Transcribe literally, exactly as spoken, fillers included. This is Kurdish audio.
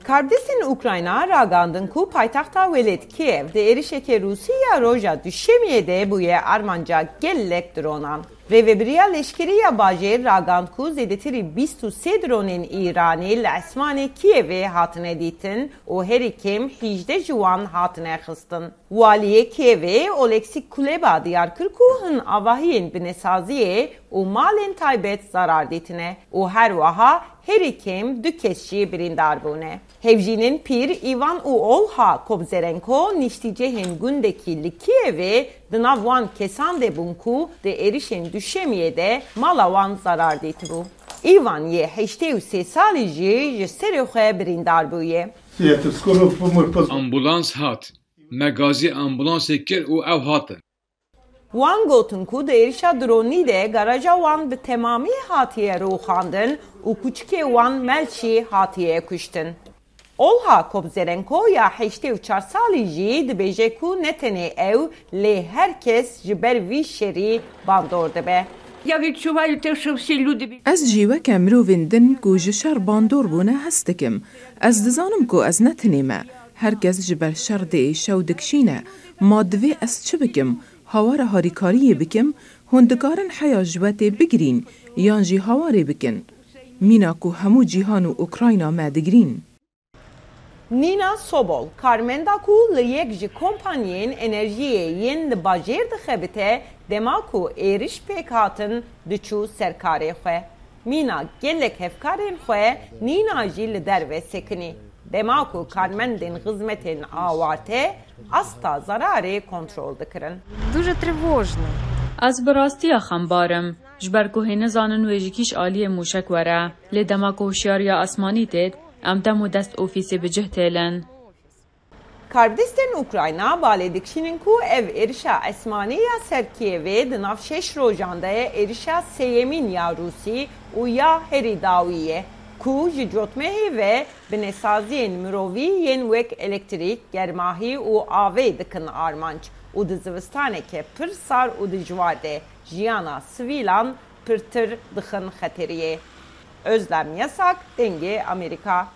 Karbidestên Ukrayna ragandin ku paytexta welêt Kiev di êrişeke Rûsî ya roja Duşemiyê de bûye armanca gelek dronan. Rêvebiriya leşkerî ya bajêr ragand ku zêdetirî bîst û sê dronên Îranî li esmanê Kievê hatine dîtin û herî kêm hîjdeh ji wan hatine xistin. Waliyê Kievê Oleksî Kuleba diyar kir ku hin avahiyên binesaziyê û malên taybet zarar dîtine û her wiha herî kêm du kes jî birîndar bûne. Hevjînên pîr Îvan û Olha Kobzerenko niştîcehên gundekî li Kievê di nav wan kesan de bûn ku di êrişên Duşemiyê de mala wan zarar dîtibû. Îvan yê heştê û sê salî jî ji serê xwe birîndar bûye. Ambulans hat. Me gazî ambulansê kir û ew hatin. Wan gotin ku di êrişa dronî de garaja wan bi temamî hatiye rûxandin û kuçikê wan Melşî hatiye kuştin. Olha Kobzerenko ya heştê û çar salî jî dibêje ku ne tenê ew, lê her kes ji ber vî şerî bandor dibe. Я відчуваю те, що всі люди від- Ez jî weke mirovên din ku ji şer bandor bûne hez dikim. Ez dizanim ku ez ne tenê me. Her kes ji ber şer diêşe û dikişîne. Ma divê ez çi bikim? Hawara harîkariyê bikim? Hûn dikarin heya ji we tê bigirîn yan jî hawarê bikin? Mîna ku hemû cîhan û Ukrayna me digirîn. Nîna Sobol, karmenda ku li yek ji kompaniyên enerjiyê yên li bajêr dixebite, dema ku êriş pêk hatin, diçû ser karê xwe. Mîna gelek hevkarên xwe nîna jî li derve sekinî. Dema ku karmendên xizmetên awarte asta zararê kontrol dikirin. Дуже тривожно. Ez bi rastiya xembar im, ji ber ku hê nizanin wê ji kîj aliyê mûşek were. Lê dema ku hişyariya asmanî têt, em dem û dest ofîsê bi cih têlin. Karbidestên Ukrayna balê dikişînin ku ev êrişa esmanî ya ser Kiyevê di nav şeş rojan de êrişa sêyemîn ya Rûsî û ya herî dawî ye, ku ji cotmehê ve binesaziyên mirovî yên wek elektrîk, germahî û avê dikin armanc û di zivistaneke pir sar û dijwar de jiyana sivîlan pirtir dixin xeteriyê. Özlem Yasak, Dengê Amerîka.